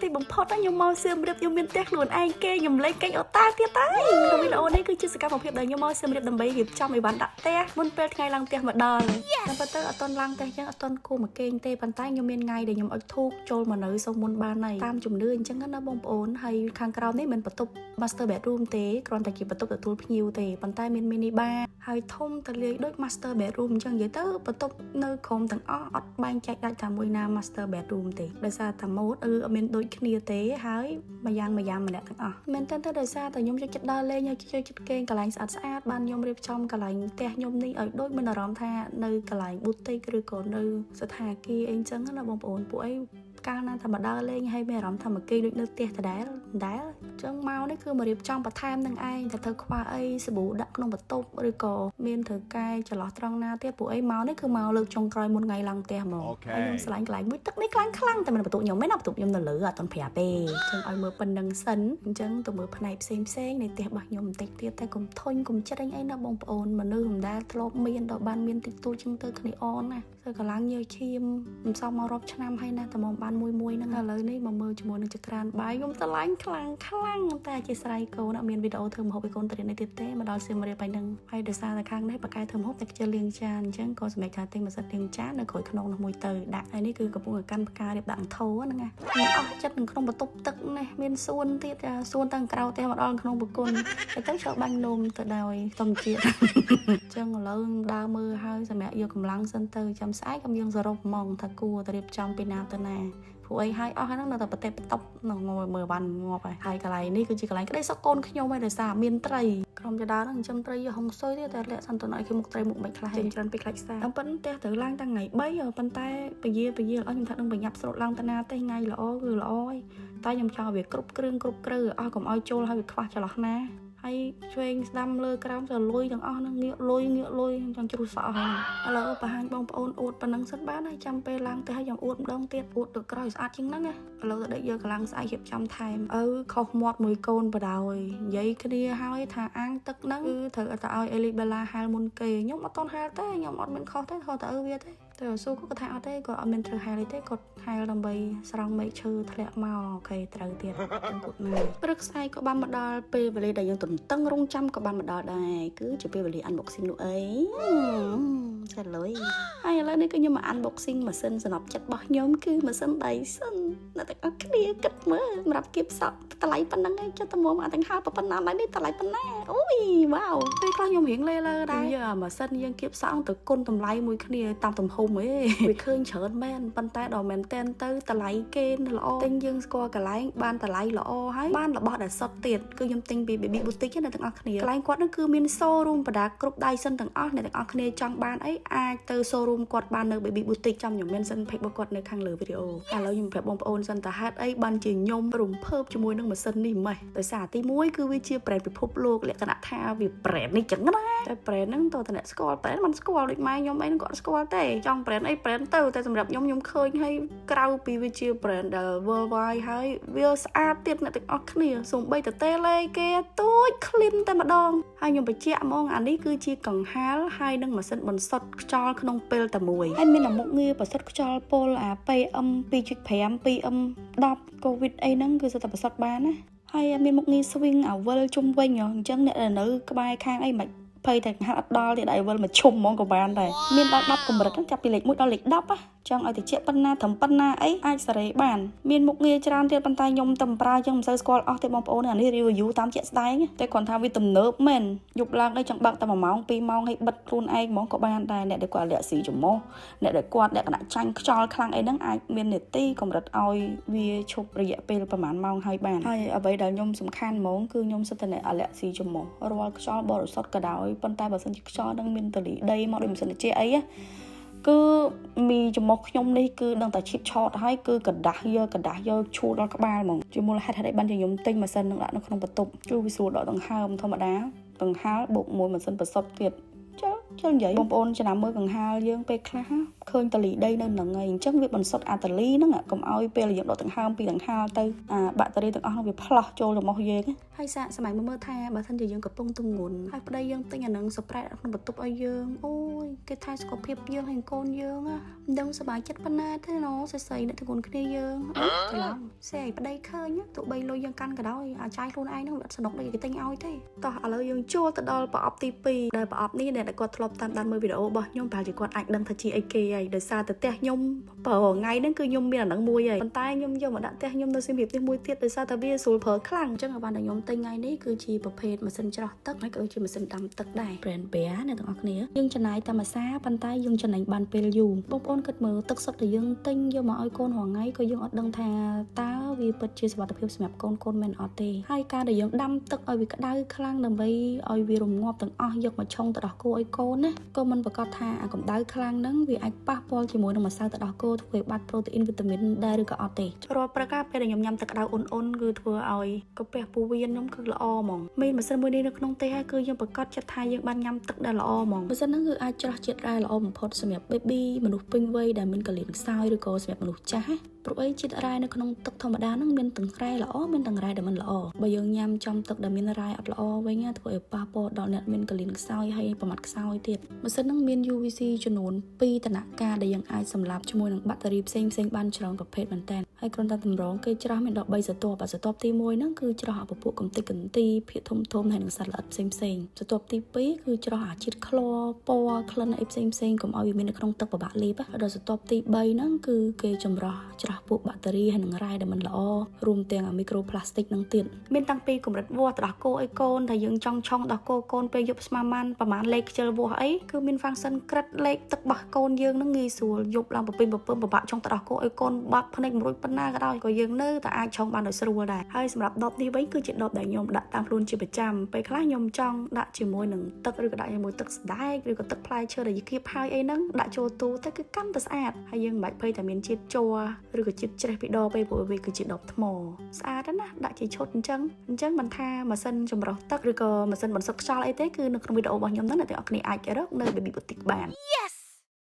ទីបំផុតខ្ញុំមកសៀមរាបខ្ញុំមានផ្ទះខ្លួនឯងគេខ្ញុំលេងកេងអូតាទៀតហើយក្នុងវីដេអូនេះគឺជាសកម្មភាពដែលខ្ញុំមកសៀមរាបដើម្បីរៀបចំអីវ៉ាន់ដាក់ផ្ទះមុនពេលថ្ងៃឡើងផ្ទះមកដល់តែប៉ុន្តែអត់ទាន់ឡើងផ្ទះចឹងអត់ទាន់គួរមកគេងទេប៉ុន្តែខ្ញុំមានថ្ងៃដែលខ្ញុំអុជធូបចូលមកនៅសុំមុនបានហើយតាមជំនឿអញ្ចឹងណាបងប្អូនហើយខាងក្រោមនេះមិនបន្ទប់ master bedroom ទេគ្រាន់តែជាបន្ទប់ទទួលភ្ញៀវទេប៉ុន្តែមាន mini bar ហើយធំទលាយដូច master bedroom អញ្ចឹងនិយាយទៅបន្ទប់នៅក្រុមទាំងអស់អត់បែងចែកដាច់ថាមួយណា master bedroom ទេដោយសារតែម៉ូតអឺអត់មានដូចគ្នាទេហើយមួយយ៉ាងមួយយ៉ាងម្នាក់ទាំងអស់មែនតើទៅដោយសារតែខ្ញុំចូលចិត្តដើរលេងហើយចូលចិត្តគេងកន្លែងស្អាតស្អាតបានខ្ញុំរៀបចំកន្លែងផ្ទះខ្ញុំនេះឲ្យដូចមានអារម្មណ៍ថានៅកន្លែង boutique ឬក៏នៅស្ថាគារអីអញ្ចឹងណាបងប្អូនពួកអីកាលណាថាមកដើរលេងហើយមានអារម្មណ៍ថាមកគេងដូចនៅផ្ទះដដែលដដែលអញ្ចឹងមកនេះគឺមករៀបចំបន្ថែមនឹងឯងថាធ្វើខ្វះអីសាប៊ូដាក់ក្នុងបន្ទប់ឬក៏មានត្រូវកែចន្លោះត្រង់ណាទៀតពួកអីមកនេះគឺមកលើកចុងក្រោយមុនថ្ងៃឡើងផ្ទះហ្មង Okay. ហើយខ្ញុំស្រឡាញ់កន្លែងមួយទឹកនេះខ្លាំងខ្លាំងតែមិនបន្ទប់ខ្ញុំទេណាបន្ទប់ខ្ញុំនៅលើអត់ទាន់ប្រាប់ទេអញ្ចឹងឲ្យមើលប៉ុណ្្នឹងសិនអញ្ចឹងទៅមើលផ្នែកផ្សេងផ្សេងនៃផ្ទះរបស់ខ្ញុំបន្តិចទៀតតែកុំធុញកុំច្រេញអីណាបងប្អូនមនុស្សមិនដែលធ្លាប់មានដល់បានមានតិចតួចចឹងទៅគ្នាអនណាទៅកម្លាំងញើឈាមមិនសមមករាប់ឆ្នាំហើយណាតែមកបានមួយមួយហ្នឹងឥឡូវនេះមកមើលជាមួយនឹងចក្រានបាយខ្ញុំស្រឡាញ់ខ្លាំងខ្លាំងតែអធិស្ឋានកូនអត់មានវីដេអូធ្វើម្ហូបឲ្យកូនទៅរៀននេះទៀតទេមកដល់សៀមរាបហើយហ្នឹងហើយដោយសារតែខាងនេះបកកែធ្វើម្ហូបតែខ្ជិលលាងចានអញ្ចឹងក៏សម្រេចថាទិញម៉ាស៊ីនលាងចាននៅក្រោយខ្នងនោះមួយទៅដាក់ហើយនេះគឺកំពុងតែកាន់ផ្ការៀបដាក់ធោហ្នឹងណាខ្ញុំអស់ចិត្តនឹងក្នុងបន្ទប់ទឹកនេះមានសួនទៀតចាសួនតាំងក្រៅផ្ទះមកដល់ក្នុងប្រគុណហើយទៅចូលបាញ់នំទៅដោយធម្មជាតិ អញ្ចឹងឥឡូវដើរមើលហើយសម្រាប់យកកម្លាំងសិនទៅចាំស្អែកខ្ញុំយើងសរុបហ្មងថាគួរតែរៀបចំពីណាទៅណាព្រោះអីហើយអស់ហ្នឹងនៅតែប្រទេសបន្ទប់នោះងមើលបានងាប់ហើយហើយកន្លែងនេះគឺជាកន្លែងក្តីសុខកូនខ្ញុំហើយដោយសារមានត្រីក្រុមចដាហ្នឹងចិញ្ចឹមត្រីយកហុងស៊ុយទៀតតែលាក់សន្ទុនឲ្យគេមុខត្រីមុខមិនខ្លះចេញច្រើនពេកខ្លាចសាតាមពិតផ្ទះត្រូវឡើងតាំងថ្ងៃ3ប៉ុន្តែពយាពយាអស់ខ្ញុំថានឹងប្រញាប់ស្រូតឡើងតាណាទេថ្ងៃល្អគឺល្អហើយតែខ្ញុំចង់ឲ្យវាគ្រប់គ្រឿងគ្រប់គ្រើអស់កុំឲ្យចូលហើយវាខ្វះចន្លោះណាហើយឆ្វេងស្ដាំលើក្រោមទៅលុយទាំងអស់ហ្នឹងងាកលុយងាកលុយចង់ជ្រុះសក់ហើយឥឡូវបង្ហាញបងប្អូនអួតប៉ុណ្ណឹងសិនបានហើយចាំពេលឡើងទៅហើយខ្ញុំអួតម្ដងទៀតអួតទៅក្រោយស្អាតជាងហ្នឹងណាឥឡូវទៅដេកយកកម្លាំងស្អែករៀបចំថែមឪខុសមាត់មួយកូនបដ ாய் និយាយគ្នាហើយថាអាងទឹកហ្នឹងគឺត្រូវតែឲ្យអេលីបេឡាហាលមុនគេខ្ញុំអត់តន់ហាលទេខ្ញុំអត់មានខុសទេខុសតែឪវាទេតែស៊ូគាត់ថាអត់ទេគាត់អត់មានត្រូវហាលទេគាត់ហាលដើម្បីស្រង់មែកឈើធ្លាក់មក okay ត្រូវទៀតចឹងគាត់ណាព្រឹកស្អែកក៏បានមកដល់ពេលវេលាដែលយើងទន្ទឹងរង់ចាំក៏បានមកដល់ដែរគឺជាពេលវេលា unboxing នោះអីចាលុយហើយឥឡូវនេះគឺខ្ញុំមក unboxing ម៉ាស៊ីនសំណប់ចិត្តរបស់ខ្ញុំគឺម៉ាស៊ីន Dyson អ្នកទាំងអស់គ្នាគិតមើលសម្រាប់គៀបសក់តម្លៃប៉ុណ្ណឹងឯងចុះតមកអាទាំងហាលប៉ុណ្ណាឡើយនេះតម្លៃប៉ុណ្ណាអូយវ៉ាវពេលខ្លះខ្ញុំរៀងលេលើដែរយកអាម៉ាស៊ីនយើងគៀបសក់ទៅគុណតម្លៃមួយគ្នាតាមទំហំឯងវាឃើញច្រើនមែនប៉ុន្តែដល់មែនតែនទៅតម្លៃគេល្អទិញយើងស្គាល់កន្លែងបានតម្លៃល្អហើយបានរបស់ដែលសុទ្ធទៀតគឺខ្ញុំទិញពី Baby Boutique ណាទាំងអស់គ្នាកន្លែងគាត់នឹងគឺមាន showroom បដាគ្រប់ Dyson ទាំងអស់អ្នកទាំងអស់គ្នាចង់បានអីអាចទៅ showroom គាត់បាននៅ Baby Boutique ចាំខ្ញុំ mention page របស់គាត់នៅខាងលើវីដេអូឥឡូវខ្ញុំប្រាប់បងប្អូនសិនតើហេតុអីបានជាខ្ញុំរំភើបជាមួយនឹងម៉ាស៊ីននេះម៉េះដោយសារទី1គឺវាជា brand ពិភពលោកលក្ខណៈថាវា brand នេះចឹងណាតែ brand ហ្នឹងតើតអ្នកស្គាល់ brand មិនស្គាល់ដូចម៉ែខ្ញុំអីហ្នឹងគាត់ស្គាល់ទេចង់ brand អី brand ទៅតែសម្រាប់ខ្ញុំខ្ញុំឃើញហើយក្រៅពីវាជា brand ដែល worldwide ហើយវាស្អាតទៀតអ្នកទាំងអស់គ្នាសូម្បីតែតេឡេគេទូច clean តែម្ដងហើយខ្ញុំបញ្ជាក់ហ្មងអានេះគឺជាកង្ហាលហើយនឹងម៉ាស៊ីនបន្សុទ្ធខ្យល់ក្នុងពេលតែមួយហើយមានមុខងារបន្សុទ្ធខ្យល់ពុលអា PM 2.5 PM 10 COVID អីហ្នឹងគឺសុទ្ធតែបន្សុទ្ធបានណាហើយមានមុខងារ swing អាវិលជុំវិញអញ្ចឹងអ្នកដែលនៅក្បែរខាងអីមិនភ័យតែហាត់អត់ដល់ទៀតឲ្យវិលមកឈុំហ្មងក៏បានដែរមានដល់10កម្រិតចាប់ពីលេខ1ដល់លេខ10ណាចង់ឲ្យតិចប៉ុណ្ណាត្រឹមប៉ុណ្ណាអីអាចសេរីបានមានមុខងារច្រើនទៀតប៉ុន្តែខ្ញុំតែប្រើចឹងមិនសូវស្គាល់អស់ទេបងប្អូនអានេះ review តាមជាក់ស្ដែងតែគ្រាន់ថាវាទំនើបមែនយប់ឡើងអីចង់បើកតែ1ម៉ោង2ម៉ោងឲ្យបិទខ្លួនឯងហ្មងក៏បានដែរអ្នកដែលគាត់លាក់ស៊ីច្រមុះអ្នកដែលគាត់លក្ខណៈចាញ់ខ្យល់ខ្លាំងអីហ្នឹងអាចមាននាទីកម្រិតឲ្យវាឈប់រយៈពេលប្រហែលម៉ោងហើយបានហើយអ្វីដែលខ្ញុំសំខាន់ហ្មងគឺខ្ញុំសិតតែអ្នកអាលាក់ស៊ីច្រមុះរាល់ខ្យល់បរិសុទ្ធក៏ដោយប៉ុន្តែបើសិនជាខ្យល់នឹងមានតលីដីមកដូចម៉ាស៊ីនត្រជាក់អីគឺមីច្រមុះខ្ញុំនេះគឺដឹងតែឈីបឆតហើយគឺกระដាស់យកกระដាស់យកឈួលដល់ក្បាលហ្មងជាមូលហេតុហេតុអីបានជាខ្ញុំទិញម៉ាស៊ីននឹងដាក់នៅក្នុងបន្ទប់ជួយវាស្រួលដកដង្ហើមធម្មតាដង្ហើមបូកមួយម៉ាស៊ីនប្រសុទ្ធទៀតចុះ ជិលនិយាយបងប្អូនចំណាំមើលកង្ហាលយើងពេលខ្លះឃើញតលីដីនៅនឹងហើយអញ្ចឹងវាបន្សុទ្ធអាតលីហ្នឹងកុំឲ្យពេលយើងដកដង្ហើមពីកង្ហាលទៅអាបាក់តេរីទាំងអស់ហ្នឹងវាផ្លោះចូលទៅមកយើងហើយសាកសម័យមើលថាបើសិនជាយើងកំពុងទងន់ហើយប្តីយើងទិញអាហ្នឹង surprise ក្នុងបន្ទប់ឲ្យយើងអូយគេថែសុខភាពយើងហើយកូនយើងមិនដឹងសប្បាយចិត្តប៉ុណ្ណាទេណសរសៃអ្នកទងន់គ្នាយើងច្រឡំសេឲ្យប្តីឃើញទោះបីលុយយើងកាន់ក៏ដោយអាចចាយខ្លួនឯងហ្នឹងវាអត់សនុកដូចគេទិញឲ្យទេតោះឥឡូវយើងចូលទៅដល់ប្រអប់ទី2ដែលប្រអប់នេះអ្នកដែលគាត់ធ្លាប់តាមដានមើលវីដេអូរបស់ខ្ញុំប្រហែលជាគាត់អាចដឹងថាជាអីគេហើយដោយសារតែផ្ទះខ្ញុំបើថ្ងៃហ្នឹងគឺខ្ញុំមានអាហ្នឹងមួយហើយប៉ុន្តែខ្ញុំយកមកដាក់ផ្ទះខ្ញុំនៅសៀមរាបនេះមួយទៀតដោយសារតែវាស្រួលប្រើខ្លាំងអញ្ចឹងឲ្យបានតែខ្ញុំទិញថ្ងៃនេះគឺជាប្រភេទម៉ាស៊ីនច្រោះទឹកហើយក៏ដូចជាម៉ាស៊ីនដាំទឹកដែរ brand Bear អ្នកទាំងអស់គ្នាយើងចំណាយតែមួយសាប៉ុន្តែយើងចំណេញបានពេលយូរបងប្អូនគិតមើលទឹកសុទ្ធដែលយើងទិញយកមកឲ្យកូនរាល់ថ្ងៃក៏យើងអត់ដឹងថាតើវាពិតជាសុវត្ថិភាពសម្រាប់កូនកូនមែនអត់ទេហើយការដែលយើងដាំទឹកឲ្យវាក្តៅខ្លាំងដើម្បីឲ្យវារងាប់ទាំងអស់យកមកឆុងទឹកដោះគោឲ្យកូនណាក៏មិនប្រកាសថាអាកម្ដៅខ្លាំងហ្នឹងវាអាចប៉ះពាល់ជាមួយនឹងម្សៅទឹកដោះគោធ្វើឲ្យបាត់ប្រូតេអ៊ីនវីតាមីនដែរឬក៏អត់ទេរាល់ព្រឹកពេលដែលខ្ញុំញ៉ាំទឹកក្តៅអ៊ុនៗគឺធ្វើឲ្យកាពះពោះវៀនខ្ញុំគឺល្អហ្មងមានម៉ាស៊ីនមួយនេះនៅក្នុងផ្ទះហើយគឺយើងប្រកាសចិត្តថាយើងបានញ៉ាំទឹកដែលល្អហ្មងម៉ាស៊ីនហ្នឹងគឺអាចច្រោះជាតិរ៉ែល្អបំផុតសម្រាប់ baby មនុស្សពេញវ័យដែលមានកលៀនខ្សោយឬក៏សម្រាប់មនុស្សចាស់ព្រោះអីជាតិរ៉ែនៅក្នុងទឹកធម្មតាហ្នឹងមានទាំងរ៉ែល្អមានទាំងរ៉ែដែលមិនល្អបើយើងញ៉ាំចំទឹកដែលមានរ៉ែអត់ល្អវិញធ្វើឲ្យប៉ះពាល់ដល់អ្នកមានកលៀនខ្សោយហើយប្រមាត់ខ្សោយទៀតម៉ាស៊ីនហ្នឹងមាន UVC ចំនួន2ដំណាក់កាលដែលយើងអាចសម្លាប់ជាមួយនឹងបាក់តេរីផ្សេងផ្សេងបានច្រើនប្រភេទមែនតើហើយគ្រាន់តែតម្រងគេច្រោះមានដល់3ស្រទាប់អាស្រទាប់ទី1ហ្នឹងគឺច្រោះអាពពួកកំតិចកន្ទីភាគធំធំហើយនឹងសត្វល្អិតផ្សេងផ្សេងស្រទាប់ទី2គឺច្រោះអាជាតិក្លរពណ៌ក្លិនអីផ្សេងផ្សេងកុំឲ្យវាមាននៅក្នុងទឹកពិបាកលេបហើយដល់ស្រទាប់ទី3ហ្នឹងគឺគេចម្រោះច្រោះពួកបាក់តេរីហើយនឹងរ៉ែដែលមិនល្អរួមទាំងអាមីក្រូប្លាស្ទិកនឹងទៀតមានតាំងពីកម្រិតវាស់ទឹកដោះគោឲ្យកូនថាយើងចង់ឆុងដោះគោកូនពេលយប់ស្មើម៉ានប្រហែលលេខខ្ជិលវាស់អីគឺមាន function ក្រិតលេខទឹកបោះកូនយើងនឹងងាយស្រួលយប់ឡើងពពេញពពឹមពិបាកឆុងទឹកដោះគោឲ្យកូនបាក់ភ្នែកមិនរួចប៉ុណ្ណាក៏ដោយក៏យើងនៅតែអាចឆុងបានដោយស្រួលដែរហើយសម្រាប់ដបនេះវិញគឺជាដបដែលខ្ញុំដាក់តាមខ្លួនជាប្រចាំពេលខ្លះខ្ញុំចង់ដាក់ជាមួយនឹងទឹកឬក៏ដាក់ជាមួយទឹកសណ្ដែកឬក៏ទឹកផ្លែឈើដែលយើងគៀបហើយអីហ្នឹងដាក់ចូលទូទៅគឺកាន់តែស្អាតហើយយើងមិនបាច់ភ័យតែមានជាតិជ័រឬក៏ជាតិច្រេះពីដបទេព្រោះវាគឺជាដបថ្មស្អាតណាស់ដាក់ជាឈុតអញ្ចឹងអញ្ចឹងមិនថាម៉ាស៊ីនចម្រោះទឹកឬក៏ម៉ាស៊ីនបន្សុទ្ធខ្យល់អីទេគឺនៅក្នុងវីដេអូរបស់ខ្ញុំហ្នឹងអ្នកទាំងអស់គ្នាអាចរកនៅ Baby Boutique បាន។